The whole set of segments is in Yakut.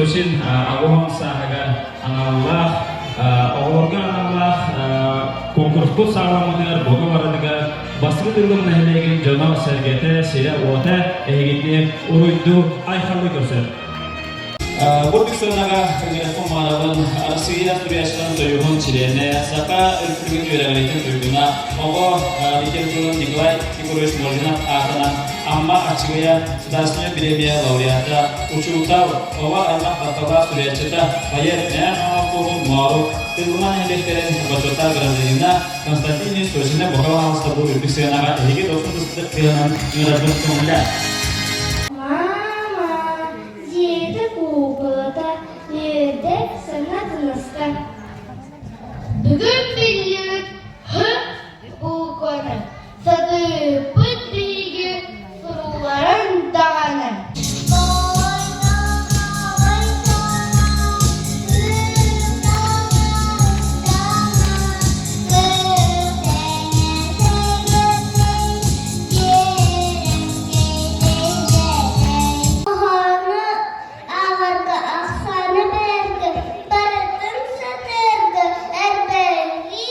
Сосин 80 сааһыгар аналлаах оҕолорго аналлаах куонкуруспут саҕаламмытыгар бука барытыгар Бастакы Тыыллым нэһилиэгин дьоно-сэргэтэ, сирэ-уота эһигини уруйдуу, айхаллыы көрсөр. Бу сыанаҕа Ыҥырыахпын баҕарабын Арассыыйа суруйааччыларын союһун чилиэнэ, Саха Өрөспүүбүлүкэтин үөрэҕириитин туйгуна, оҕо литературатын Николай Егорович Мординов аатынан Амма Аччыгыйа Государственнай бириэмийэ лауреата, учуутал, оҕо аймах тапталлаах суруйааччыта, поэт Мэйэ Хаҥалас Моору, Тыллыма нэһилиэктэрин бочуоттаах гражданина Константин Сосина Бокалаһалыста бу үрдүк сыанаҕа эһиги дохсун кыанан ыҥырарбын көҥүлэ. Мама, дьиэтэ куукулата үөрдэ саҥа таҥаска. Бүгүн биллибит Һ буукуаны сатыыппыт биһиги сурууларын даҕаны. Хоһоону ааҕарга, ахсааны билэргэ, барытын сатыырга эрбэҕи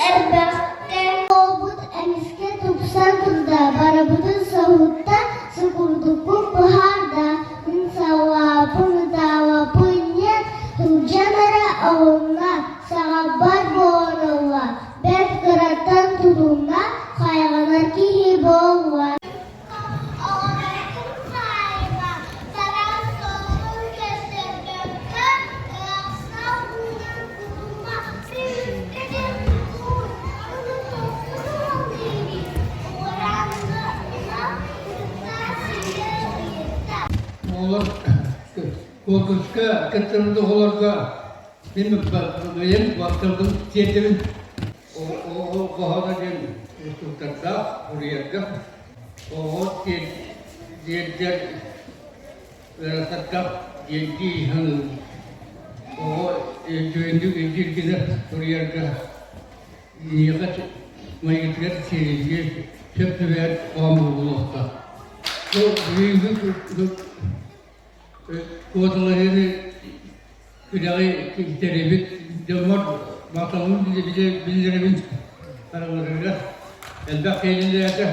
эрбэххэ. Буолбут эмискэ тупсан турда, барыбытын соһутта, сукурдукпун быһаарда, мин саллааппын ытаабаппын нет, сылдьан эрэ оҕунна, саҕабар буолан ылла, бэрт кыраттан тутунна, хайҕанар киһи буолла. Оҕолор конкурска кыттыбыт оҕолорго мин бэйэм батталбын тиэрдэбин. Оҕо хоһооно диэн инструктордаах суруйарга оҕо тиэрдэр ыарахаттаах диэн саныыбын. Оҕо үчүгэйдик өйдүүр гына суруйарга миэхэ майгытыгар сиэрийгэ сөп түбэһэр хоһоон буолуохтаах. Бу бүгүҥҥү куоталаһыыны күрэҕи тэрийбит дьоммор махталбын биллэрэбин хараларыгар элбэх киһи үлэлээтэ.